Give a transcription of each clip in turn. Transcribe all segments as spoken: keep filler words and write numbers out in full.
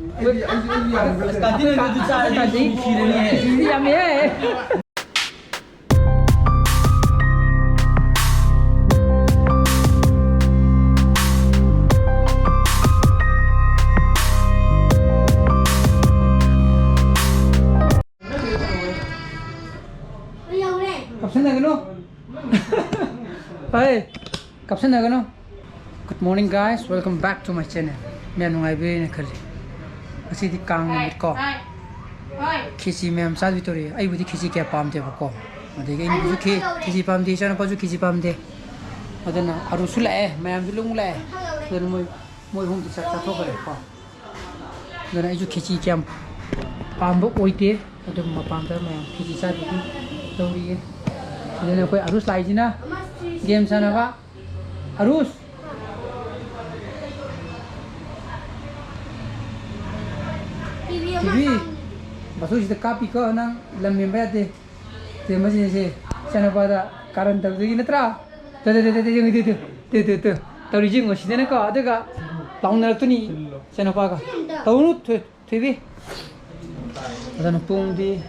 ꯑꯁ, ꯀꯥꯟꯇꯤꯟ ꯑꯗꯨ ꯆꯥꯔꯗꯤ ꯃꯤ ꯁꯤꯔꯅꯤꯍꯦ꯫ ꯌꯥꯝꯃꯦꯍꯦ꯫ ꯀꯞꯁꯟꯅꯒꯅꯨ꯫ ꯍꯣꯏ, ꯀꯞꯁꯟꯅꯒꯅꯨ꯫ Good morning, guys, welcome back to my channel. ꯃꯌꯥꯝ ꯅꯨꯡꯉꯥꯏꯕꯤꯔꯦꯅ ꯈꯜꯂꯤ꯫ ꯉꯁꯤꯗꯤ ꯀꯥꯡ ꯅꯨꯃꯤꯠ ꯀꯣ꯫ ꯈꯦꯆꯤ ꯃꯌꯥꯝ ꯆꯥꯗꯣꯏ ꯇꯧꯔꯤ꯫ ꯑꯩꯕꯨꯗꯤ ꯈꯦꯆꯤ ꯀꯌꯥ ꯄꯥꯝꯗꯦꯕꯀꯣ꯫ ꯑꯗꯒꯤ ꯑꯩꯅꯁꯨ ꯈꯦ-, ꯈꯦꯆꯤ ꯄꯥꯝꯗꯦ, ꯏꯆꯥꯅꯨꯄꯥꯁꯨ ꯈꯦꯆꯤ ꯄꯥꯝꯗꯦ꯫ ꯑꯗꯨꯅ ꯑꯔꯨꯁꯨ ꯂꯥꯛꯑꯦ, ꯃꯌꯥꯝꯁꯨ ꯂꯣꯏꯅ ꯂꯥꯛꯑꯦ꯫ ꯑꯗꯨꯅ ꯃꯣꯏ, ꯃꯣꯏ ꯑꯍꯨꯝꯗꯤ ꯆꯥꯛ ꯆꯥꯊꯣꯛꯈ꯭ꯔꯦꯀꯣ꯫ ꯑꯗꯨꯅ ꯑꯩꯁꯨ ꯈꯦꯆꯤ ꯀꯌꯥꯝ ꯄꯥꯝꯕ ꯑꯣꯏꯗꯦ꯫ ꯑꯗꯨꯝ ꯃꯄꯥꯟꯗ ꯃꯌꯥꯝ ꯈꯦꯆꯤ ꯆꯥꯗꯨꯒꯤ ꯇꯧꯔꯤꯌꯦ꯫ ꯑꯗꯨꯅ ꯑꯩꯈꯣꯏ ꯑꯔꯨꯁ ꯂꯥꯛꯏꯁꯤꯅ ꯒꯦꯝ ꯁꯥꯟꯅꯕ꯫ ꯑꯔꯨꯁ! ꯇꯤꯚꯤ ꯕꯥꯁꯨꯁꯤꯗ ꯀꯥꯞꯄꯤꯀꯣ, ꯅꯪ ꯂꯝ ꯍꯦꯟꯕ ꯌꯥꯗꯦ꯫ ꯇꯦ, ꯃꯁꯤꯁꯦ ꯏꯆꯥꯅꯨꯄꯥꯗ ꯀꯥꯔꯟ ꯇꯧꯗꯣꯏꯒꯤ ꯅꯠꯇ꯭ꯔꯥ? ꯇꯦ, ꯇꯦ, ꯇꯦ, ꯇꯦ, ꯌꯦꯡꯉꯨ, ꯇꯦ, ꯇꯦ, ꯇꯦ, ꯇꯦ, ꯇꯦ꯫ ꯇꯧꯔꯤꯁꯤ ꯌꯦꯡꯉꯣ, ꯁꯤꯗꯅꯀꯣ, ꯑꯗꯨꯒ ꯂꯥꯎꯅꯔꯛꯇꯣꯏꯅꯤ ꯏꯆꯥꯅꯨꯄꯥꯒ꯫ ꯇꯧꯅꯨ, ꯊꯣꯏ-, ꯊꯣꯏꯕꯤ꯫ ꯑꯗꯨꯅ ꯄꯨꯡꯗꯤ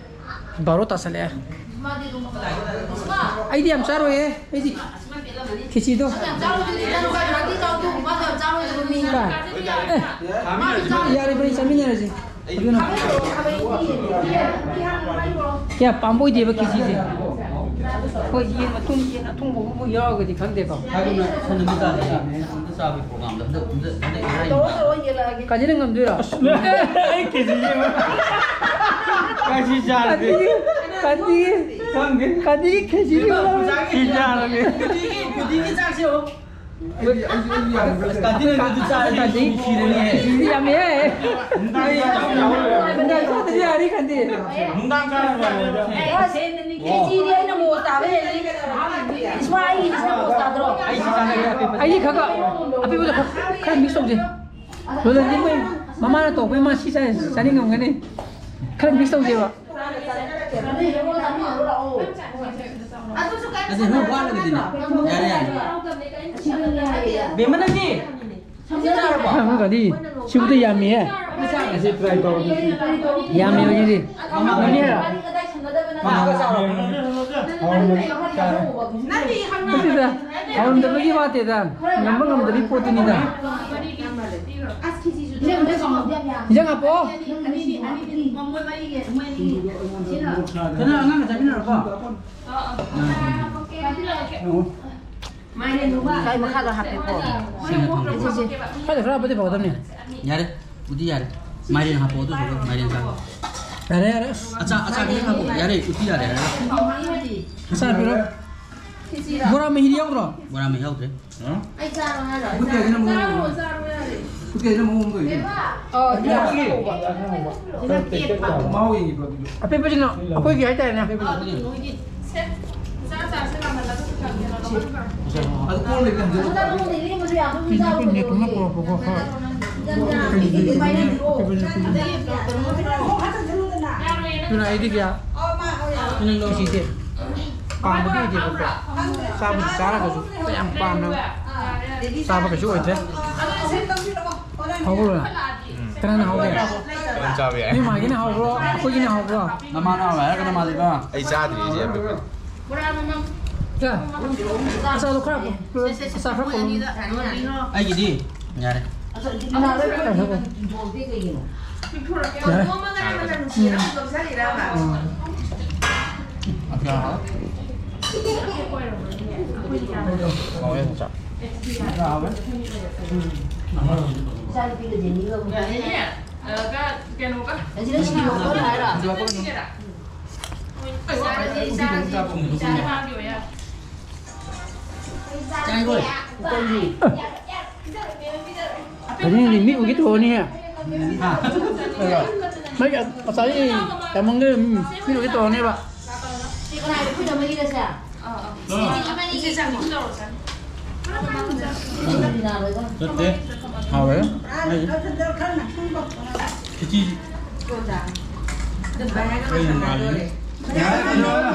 ꯕꯥꯔꯣ ꯇꯥꯁꯜꯂꯛꯑꯦ꯫ ꯑꯩꯗꯤ ꯌꯥꯝ ꯆꯥꯔꯣꯏꯌꯦ, ꯑꯩꯗꯤ ꯈꯦꯆꯤꯗꯣ꯫ ꯀꯥꯏ? ꯑꯦ, ꯌꯥꯔꯦ, ꯏꯕꯥꯅꯤ ꯆꯥꯃꯤꯟꯅꯔꯁꯤ꯫ ꯑꯗꯨꯅ ꯀꯌꯥ ꯄꯥꯝꯕ ꯑꯣꯏꯗꯦꯕ ꯈꯦꯆꯤꯁꯦ꯫ ꯍꯣꯏ, ꯌꯦꯟ ꯃꯇꯨꯝ, ꯌꯦꯟ ꯑꯊꯣꯡꯕꯒꯨꯝꯕ ꯌꯥꯎꯔꯒꯗꯤ ꯈꯪꯗꯦꯀꯣ꯫ ꯍꯥꯏꯒꯨꯝꯅ ꯁꯟ ꯑꯃ ꯆꯥꯁꯦ꯫ ꯁꯟ ꯑꯃ ꯆꯥꯕꯒꯤ ꯄ꯭ꯔꯣꯒ꯭ꯔꯥꯝꯗ ꯍꯟꯗꯛ, ꯍꯟꯗꯛ, ꯍꯟꯗꯛ ꯏꯔꯥꯏ ꯅꯨꯃꯤꯠ꯫ ꯀꯥꯖꯤꯅ ꯉꯝꯗꯣꯏꯔꯣ? ꯑꯩ ꯀꯦꯖꯤ ꯑꯃ꯫ ꯀꯥꯏꯁꯤ ꯆꯥꯔꯗꯤ? ꯀꯥꯟꯇꯤꯒꯤ, ꯀꯥꯟꯇꯤꯒꯤ, ꯈꯪꯗꯦ꯫ ꯀꯥꯟꯇꯤꯒꯤ ꯀꯦꯖꯤ ꯑꯃ꯫ ꯁꯤ ꯆꯥꯔꯒꯦ꯫ ꯀꯨꯗꯤꯒꯤ, ꯀꯨꯗꯤꯒꯤ ꯆꯥꯁꯦ꯫ ꯑꯁ, ꯀꯥꯟꯇꯤꯅ ꯑꯗꯨ ꯆꯥꯔꯗꯤ ꯃꯤ ꯁꯤꯔꯅꯤꯍꯦ꯫ ꯌꯥꯝꯃꯦꯍꯦ꯫ ꯅꯨꯡꯗꯥꯡ ꯆꯥꯔꯁꯨ ꯌꯥꯔꯦ꯫ ꯅꯨꯡꯗꯥꯡ ꯆꯥꯔꯁꯨ ꯌꯥꯔꯦ꯫ ꯈꯦꯆꯤꯗꯤ ꯑꯩꯅ ꯃꯣꯁ ꯇꯥꯕ ꯍꯦꯜꯂꯤ꯫ ꯏꯁꯃꯥ, ꯑꯩꯒꯤꯁꯤꯅ ꯃꯣꯁ ꯇꯥꯗ꯭ꯔꯣ? ꯑꯩ ꯁꯤ ꯆꯥꯅꯤꯡꯉꯦ꯫ ꯑꯩꯗꯤ ꯈꯔ ꯈꯔ ꯑꯄꯤꯛꯄꯗꯣ ꯈꯔ, ꯈꯔ ꯃꯤꯛꯁ ꯇꯧꯁꯦ꯫ ꯔꯣꯂꯟꯗꯤ ꯃꯣꯏ ꯃꯃꯥꯅ ꯇꯧꯕꯩ ꯃꯥ ꯁꯤ ꯆꯥꯏ, ꯆꯥꯅꯤꯡꯉꯝꯒꯅꯤ꯫ ꯈꯔ ꯃꯤꯛꯁ ꯇꯧꯁꯦꯕ꯫ ꯑꯗꯨ ꯅꯪ ꯋꯥꯠꯂꯒꯗꯤꯅꯦ꯫ ꯌꯥꯔꯦ, ꯌꯥꯔꯦ꯫ ꯕꯦꯝꯃ, ꯅꯪꯗꯤ? ꯀꯔꯤ? ꯁꯤꯕꯨꯗꯤ ꯌꯥꯝꯃꯤꯍꯦ꯫ ꯌꯥꯝꯃꯦ ꯍꯧꯖꯤꯛꯇꯤ꯫ ꯉꯝꯅꯤ ꯍꯥꯏꯔꯣ? ꯅꯠꯇꯦꯗ, ꯍꯥꯎꯔꯝꯗꯕꯒꯤ ꯋꯥꯇꯦꯗ, ꯉꯝꯕ ꯉꯝꯗꯕꯒꯤ ꯄꯣꯠꯇꯨꯅꯤꯗ꯫ ꯏꯟꯖꯥꯡ ꯍꯥꯞꯄꯛꯑꯣ꯫ ꯀꯩꯅꯣ, ꯑꯉꯥꯡꯒ ꯆꯥꯃꯤꯟꯅꯔꯣꯀꯣ꯫ ꯀꯥꯏ ꯃꯈꯥꯗ ꯍꯥꯞꯄꯦꯀꯣ꯫ ꯁꯦꯡꯅ ꯊꯝꯃꯣ꯫ ꯈꯔ ꯈꯔ ꯍꯥꯞꯄꯗꯤ ꯐꯒꯗꯕꯅꯦ꯫ ꯌꯥꯔꯦ, ꯎꯇꯤ ꯌꯥꯔꯦ꯫ ꯃꯥꯏꯔꯦꯟ ꯍꯥꯞꯄꯣ, ꯑꯗꯨꯁꯨ ꯃꯥꯏꯔꯦꯟ ꯆꯥꯔꯣ꯫ ꯌꯥꯔꯦ, ꯌꯥꯔꯦ, ꯑꯁ꯫ ꯑꯆꯥ, ꯑꯆꯥ ꯈꯤꯇꯪ ꯍꯥꯞꯄꯣ꯫ ꯌꯥꯔꯦ, ꯎꯇꯤ ꯌꯥꯔꯦ, ꯌꯥꯔꯦ꯫ ꯑꯆꯥ ꯄꯤꯔꯣ꯫ ꯕꯣꯔꯥ ꯃꯍꯤꯗꯤ ꯌꯥꯎꯗ꯭ꯔꯣ? ꯕꯣꯔꯥ ꯃꯍꯤ ꯌꯥꯎꯗ꯭ꯔꯦ꯫ ꯑꯩ ꯆꯥꯔꯣ ꯍꯥꯏꯔꯣ? ꯎꯇꯤ ꯍꯥꯏꯁꯤꯅ ꯃꯑꯣꯡ ꯑꯃ ꯇꯧꯔꯤꯅꯦ꯫ ꯎꯇꯤ ꯍꯥꯏꯁꯤꯅ ꯃꯑꯣꯡ ꯑꯃ ꯇꯧꯔꯤꯅꯦ꯫ ꯑꯣ, ꯌꯥꯎꯗ꯭ꯔꯤ꯫ ꯃꯍꯥꯎ ꯌꯦꯡꯉꯤꯕ꯭ꯔꯣ ꯑꯗꯨꯗꯤ? ꯑꯄꯤꯛꯄꯁꯤꯅ ꯑꯩꯈꯣꯏꯒꯤ ꯍꯥꯏꯇꯥꯔꯦꯅꯦ꯫ ꯑꯄꯤꯛꯄꯁꯤꯅ꯫ ꯑꯗꯨ ꯀꯣꯜ ꯂꯩꯕ ꯍꯟꯖꯤꯜꯂꯨ꯫ ꯀꯦꯖꯤ ꯀꯨꯟ ꯍꯦꯟꯅ ꯄꯨꯔꯛꯄꯀꯣ, ꯍꯣꯏ꯫ ꯀꯦꯖꯤ ꯀꯨꯟ ꯍꯦꯟꯅ ꯄꯤꯕꯅꯦ꯫ ꯑꯗꯨꯅ ꯑꯩꯗꯤ ꯀꯌꯥ ꯁꯤꯁꯦ ꯄꯥꯝꯕꯗꯤ ꯑꯣꯏꯗꯦꯕꯀꯣ꯫ ꯆꯥꯕꯨꯗꯤ ꯆꯥꯔꯒꯁꯨ ꯌꯥꯝ ꯄꯥꯝꯅ ꯆꯥꯕ ꯀꯩꯁꯨ ꯑꯣꯏꯗ꯭ꯔꯦ꯫ ꯍꯧꯕ꯭ꯔꯣ? ꯀꯅꯥꯅ ꯍꯧꯒꯦ? ꯑꯗꯨꯝ ꯆꯥꯕ ꯌꯥꯏ꯫ ꯅꯣꯏ ꯃꯥꯒꯤꯅ ꯍꯧꯕ꯭ꯔꯣ? ꯑꯩꯈꯣꯏꯒꯤꯅ ꯍꯧꯕ꯭ꯔꯣ? ꯅꯃꯥꯅ ꯍꯧꯋꯦ ꯍꯥꯏꯔꯒꯅ ꯃꯥꯜꯂꯤꯕ꯫ ꯑꯩ ꯆꯥꯗ꯭ꯔꯤ ꯁꯤ ꯑꯄꯤꯛꯄ꯫ ꯆꯥ꯫ ꯑꯆꯥꯗꯣ ꯈꯔ, ꯑꯆꯥ ꯈꯔ ꯀꯣꯜꯂꯣ꯫ ꯑꯩꯒꯤꯗꯤ ꯌꯥꯔꯦ꯫ ꯌꯥꯔꯦ꯫ ꯍꯥꯎꯋꯦ, ꯆꯥ꯫ ꯏꯆꯥꯅꯨꯄꯤꯒ ꯖꯦꯅꯤꯒ ꯑꯃꯨꯛ꯫ ꯌꯥꯅꯤꯅꯦ꯫ ꯑ, ꯀ-, ꯀꯩꯅꯣꯒ꯫ ꯑꯁꯤꯗ ꯁꯤꯡꯖꯨ ꯍꯥꯞꯄ ꯍꯥꯏꯔꯣ? ꯁꯤꯡꯖꯨ ꯍꯥꯞꯄ ꯍꯥꯏꯔꯣ? ꯆꯥꯔꯣꯏ꯫ ꯀꯔꯤꯅꯣ, ꯃꯤꯠ ꯎꯒꯦ ꯇꯧꯔꯅꯤꯍꯦ꯫ ꯍꯥ? ꯃꯩ ꯉꯁꯥꯏ ꯇꯥꯃꯣꯒꯤ, ꯎꯝ, ꯃꯤꯠ ꯎꯒꯦ ꯇꯧꯔꯅꯦꯕ꯫ ꯁꯤ ꯀꯅꯥꯒꯤꯅꯣ? ꯑꯩꯈꯣꯏ ꯇꯥꯃꯣꯒꯤꯔꯁꯦ? ꯅꯠꯇꯦ꯫ ꯍꯥꯎꯋꯦ꯫ ꯈꯦꯆꯤ꯫ ꯀꯩ ꯃꯥꯜꯂꯤ?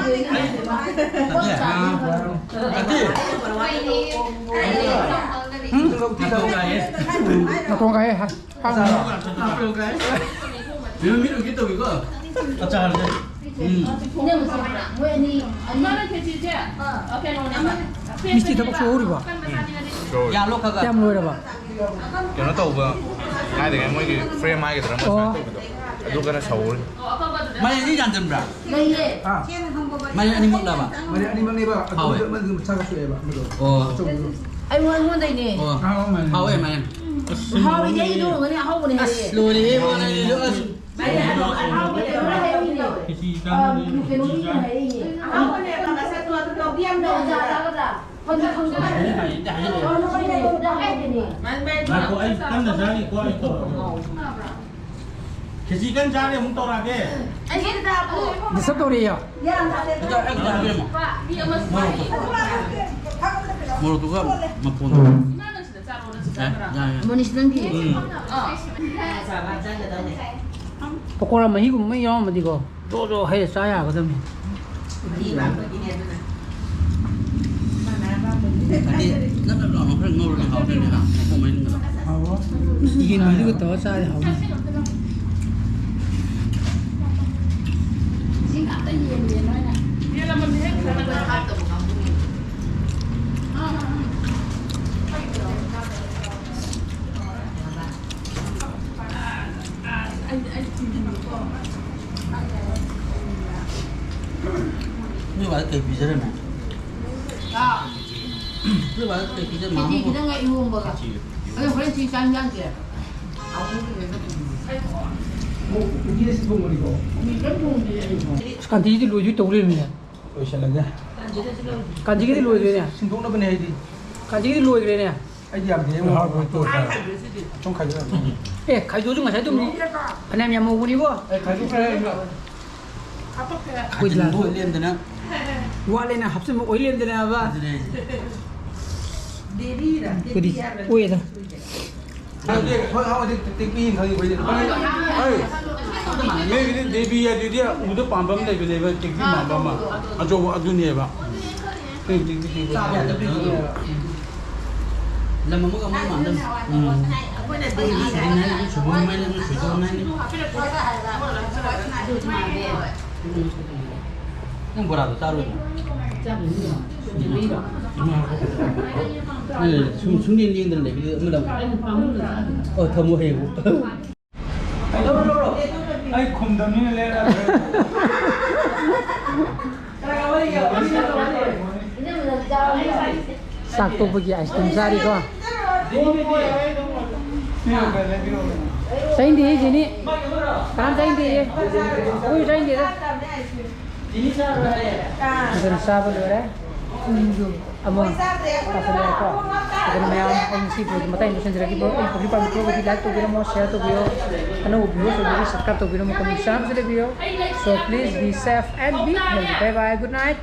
ꯅꯠꯇꯦ꯫ ꯅꯠꯇꯦ꯫ ꯅꯥꯇꯣꯟ ꯀꯥꯏꯌꯦ꯫ ꯅꯥꯇꯣꯟ ꯀꯥꯏꯌꯦ꯫ ꯍꯥ? ꯃꯤꯔꯨ, ꯃꯤꯔꯨ ꯀꯩ ꯇꯧꯏꯀꯣ? ꯑꯆꯥꯔꯁꯦ꯫ ꯎꯝ꯫ ꯏꯅꯝꯃꯁꯦ ꯃꯣꯏ ꯑꯅꯤ, ꯑꯅꯤ꯫ ꯃꯤꯁꯇꯤ ꯊꯕꯛ ꯁꯨꯍꯧꯔꯤꯕꯣ? ꯌꯥꯜꯂꯣ ꯈꯔ ꯈꯔ꯫ ꯌꯥꯝ ꯂꯣꯏꯔꯕ? ꯀꯩꯅꯣ ꯇꯧꯕ ꯍꯥꯏꯗꯅ ꯃꯣꯏꯒꯤ ꯐ꯭ꯔꯦꯝ ꯍꯥꯏꯒꯗ꯭ꯔꯥ ꯑꯃ ꯑꯣ꯫ ꯁꯨꯃꯥꯏꯅ ꯇꯧꯕꯗꯣ꯫ ꯑꯗꯨ ꯀꯟꯅ ꯁꯧꯍꯧꯔꯤ꯫ ꯃꯥꯏꯔꯦꯟ ꯑꯅꯤ ꯌꯥꯟꯖꯟꯕ꯭ꯔꯥ? ꯂꯩꯌꯦ꯫ ꯍꯥ? ꯃꯥꯏꯔꯦꯟ ꯑꯅꯤꯃꯛꯂꯕ? ꯃꯥꯏꯔꯦꯟ ꯑꯅꯤꯃꯛꯅꯦꯕ꯫ ꯑꯗꯨ ꯍꯥꯎꯋꯦ꯫ ꯑꯃꯗꯨ ꯃꯆꯥ ꯈꯔ ꯁꯣꯛꯑꯦꯕ, ꯑꯃꯗꯣ꯫ ꯑꯣ꯫ ꯑꯆꯧꯕꯗꯣ꯫ ꯑꯩꯉꯣꯟ-, ꯑꯩꯉꯣꯟꯗꯩꯅꯦ꯫ ꯑꯣ꯫ ꯑꯍꯥꯎꯕ ꯃꯥꯏꯔꯦꯟ꯫ ꯍꯥꯎꯋꯦ ꯃꯥꯏꯔꯦꯟ꯫ ꯑꯁ, ꯍꯥꯎꯋꯦ, ꯑꯩ ꯑꯗꯨꯒꯨꯝꯕꯅꯦ ꯑꯍꯥꯎꯕꯅꯦ ꯑꯁ, ꯍꯥꯏꯔꯛꯑꯦ꯫ ꯂꯣꯏꯔꯦꯍꯦ, ꯃꯥꯏꯔꯦꯟꯁꯤꯁꯨ ꯑꯁ꯫ ꯃꯥꯏꯔꯦꯟ ꯑꯍꯥꯎꯕ, ꯑꯍꯥꯎꯕꯅꯦ ꯍꯥꯏꯔꯛꯏꯅꯦ꯫ ꯈꯦꯆꯤ ꯑ, ꯆꯥꯅꯕꯅꯦ, ꯈꯦꯆꯤ ꯀꯩꯅꯣꯒꯤꯅꯦ ꯆꯥ- ꯍꯥꯏꯔꯛꯏꯅꯦ꯫ ꯑꯍꯥꯎꯕꯅꯦꯕ, ꯃꯁꯛꯇꯣ ꯑꯗꯨꯝ ꯂꯧꯕꯤꯔꯝꯃꯣ꯫ ꯅꯪ ꯑꯆꯥꯔ ꯆꯥꯒꯗ꯭ꯔꯥ? ꯈꯪꯗꯦ, ꯈꯪꯗꯦ꯫ ꯍꯥꯏꯗꯤ ꯍꯥꯏꯗꯤ꯫ ꯑꯣ, ꯅꯈꯣꯏꯅ ꯂꯩꯕꯗ ꯍꯥꯏꯗꯨꯅꯦ꯫ ꯉꯥꯏꯈꯣ, ꯑꯩ ꯀꯟꯅ ꯆꯥꯔꯤꯀꯣ, ꯑꯩ ꯇꯧꯔꯒꯦ꯫ ꯈꯦꯆꯤ ꯀꯟꯅ ꯆꯥꯔꯤ, ꯑꯃꯨꯛ ꯇꯧꯔꯛꯑꯒꯦ꯫ ꯑꯩ ꯁꯤꯗ ꯇꯥꯕ꯭ꯔꯣ? ꯗꯤꯁꯇꯔꯕ ꯇꯧꯔꯤꯌꯦ꯫ ꯃꯣꯔꯣꯛꯇꯨꯒ ꯃꯐꯣꯟꯗꯨꯒ꯫ ꯑꯦ, ꯌꯥꯔꯦ, ꯌꯥꯔꯦ꯫ ꯃꯣꯅꯤꯁ, ꯅꯪꯒꯤ? ꯎꯝ꯫ ꯄꯀꯣꯔꯥ ꯃꯍꯤꯒꯨꯝꯕ ꯌꯥꯎꯔꯝꯃꯗꯤꯀꯣ, ꯖꯣ ꯖꯣ ꯍꯩꯔ ꯆꯥ ꯌꯥꯒꯗꯕꯅꯤ꯫ ꯍꯥꯏꯗꯤ, ꯅꯞ ꯅꯞ ꯂꯥꯎꯅ ꯈꯔ ꯉꯧꯔꯗꯤ ꯍꯥꯎꯗꯣꯏꯅꯦ, ꯍꯥ? ꯃꯈꯣꯡ ꯃꯔꯤꯟꯒꯗꯣ꯫ ꯍꯥꯎꯕ꯭ꯔꯣ? ꯌꯦꯟ ꯃꯍꯤꯗꯨꯒ ꯇꯧꯔ ꯆꯥꯔꯗꯤ ꯍꯥꯎꯅꯤ꯫ ꯅꯣꯏ ꯕꯥꯗ ꯀꯩ ꯄꯤꯖꯔꯝꯃꯦ? ꯅꯣꯏ ꯕꯥꯗ ꯀꯩ ꯄꯤꯖꯔꯝꯃꯦ? ꯈꯦꯆꯤ ꯈꯤꯇꯪꯒ ꯏꯔꯣꯝꯕꯒ꯫ ꯈꯦꯆꯤ꯫ ꯑꯗꯣ ꯍꯣꯔꯦꯟ ꯁꯤ ꯆꯥꯛ ꯏꯟꯖꯥꯡꯁꯦ꯫ ꯃꯤ ꯀꯩꯝ ꯊꯣꯡꯗꯦ ꯑꯩ꯫ ꯑꯁ, ꯀꯥꯟꯇꯤꯒꯤꯗꯤ ꯂꯣꯏꯗꯣꯏ ꯇꯧ ꯂꯩꯔꯝꯃꯤꯅꯦ꯫ ꯂꯣꯏꯁꯜꯂꯒꯦ꯫ ꯀꯥꯟꯇꯤꯒꯤꯗꯤ ꯂꯣꯏꯈ꯭ꯔꯦꯅꯦ꯫ ꯁꯤꯟꯗꯣꯛꯅꯕꯅꯦ ꯑꯩꯗꯤ꯫ ꯀꯥꯟꯇꯤꯒꯤꯗꯤ ꯂꯣꯏꯈ꯭ꯔꯦꯅꯦ꯫ ꯑꯩꯗꯤ ꯌꯥꯝ ꯊꯦꯡꯅ ꯍꯥꯎꯕ ꯇꯣꯛꯈ꯭ꯔꯦ꯫ ꯁꯨꯝ ꯈꯥꯏꯗꯣꯛꯑꯦ꯫ ꯑꯦ, ꯈꯥꯏꯗꯣꯛꯑꯁꯨ ꯉꯁꯥꯏ ꯑꯗꯨꯝ ꯐꯅꯌꯥꯝ ꯌꯥꯝꯍꯧꯕꯅꯤꯀꯣ꯫ ꯑꯩ ꯈꯥꯏꯗꯣꯛꯈ꯭ꯔꯦ ꯑꯩꯁꯨ꯫ ꯑꯩꯈꯣꯏ ꯈꯥꯏꯖꯤꯟꯕ ꯂꯥꯛꯄ꯫ ꯑꯣꯏ ꯂꯩꯔꯝꯗꯅ꯫ ꯋꯥꯠꯂꯦꯅ ꯍꯥꯞꯆꯤꯟꯕ ꯑꯣꯏ ꯂꯩꯔꯝꯗꯅꯕ꯫ ꯑꯗꯨꯅꯦ꯫ ꯑꯩꯈꯣꯏꯗꯤ ꯑꯣꯏꯌꯦꯗ꯫ ꯍꯧꯖꯤꯛ, ꯍꯣꯏ, ꯍꯧꯖꯤꯛ ꯇꯦꯛꯄꯤ ꯌꯦꯡ ꯈꯪꯉꯤ ꯑꯩꯈꯣꯏꯗꯤ꯫ ꯑꯩ, ꯅꯣꯏꯒꯤꯗꯤ ꯗꯦꯕꯤ ꯑꯗꯨꯗꯤ ꯎꯗ ꯄꯥꯟꯕ ꯑꯃ ꯂꯩꯕꯅꯦꯕ, ꯇꯦꯛꯄꯤ ꯃꯥꯟꯕ ꯑꯃ꯫ ꯑꯆꯧꯕ ꯑꯗꯨꯅꯦꯕ꯫ ꯅꯣꯏ ꯇꯦꯛꯄꯤ ꯇꯦꯛꯄꯤ꯫ ꯆꯥꯕ ꯌꯥꯗꯕꯅꯦ꯫ ꯂꯝ ꯑꯃꯒ ꯑꯃꯒ ꯃꯥꯟꯅꯗꯕꯅꯤ꯫ ꯎꯝ꯫ ꯑꯩꯈꯣꯏꯅ ꯁꯨꯕꯝ ꯍꯥꯏꯅ ꯑꯃ ꯁꯨꯕꯝ ꯍꯥꯏꯅ ꯑꯃ ꯁꯨꯕꯝ ꯍꯥꯏꯅ꯫ ꯅꯪ ꯕꯣꯔꯥꯗꯣ ꯆꯥꯔꯣꯏꯗ꯭ꯔꯣ? ꯆꯥꯗꯣꯏꯅꯤ꯫ ꯁꯨꯝ, ꯁꯨꯝ ꯌꯦꯡ ꯌꯦꯡꯗꯅ ꯂꯩꯕꯗꯨꯗ ꯑꯃ ꯂꯧ꯫ ꯑꯣ, ꯊꯝꯃꯣ ꯍꯌꯦꯡ꯫ ꯂꯧꯔꯣ, ꯂꯧꯔꯣ꯫ ꯑꯩ ꯈꯨꯝꯗꯝꯅꯤꯅ ꯂꯩꯔꯛꯑꯒꯦ꯫ ꯆꯥꯛ ꯇꯣꯛꯄꯒꯤ ice cream ꯆꯥꯔꯤꯀꯣ꯫ ꯆꯥꯅꯤꯡꯗꯦꯍꯦ, ꯖꯦꯅꯤ꯫ ꯀꯅꯥꯝ ꯆꯥꯅꯤꯡꯗꯦꯍꯦ꯫ ꯑꯩꯈꯣꯏꯁꯨ ꯆꯥꯅꯤꯡꯗꯦꯗ꯫ ꯑꯗꯨꯅ ꯆꯥꯕ ꯂꯣꯏꯔꯦ꯫ ꯑꯃ ꯇꯥꯁꯜꯂꯛꯑꯦꯀꯣ꯫ ꯑꯗꯨꯅ ꯃꯌꯥꯝ ꯑꯩ ꯉꯁꯤ vlog ꯃꯇꯥꯡ ꯂꯣꯏꯁꯤꯟꯖꯔꯒꯦ꯫ Vlog ꯑꯩ ꯍꯧꯖꯤꯛ ꯄꯥꯝꯕ vlog ꯑꯗꯤ like ꯇꯧꯕꯤꯔꯝꯃꯣ, share ꯇꯧꯕꯤꯌꯣ꯫ ꯑꯅꯧꯕ viewers ꯑꯣꯏꯕꯤꯔꯗꯤ subscribe ꯇꯧꯕꯤꯔꯝꯃꯣ, comment ꯁꯨ ꯂꯩꯕꯤꯌꯣ꯫ So please be safe and be healthy. Bye bye, good night.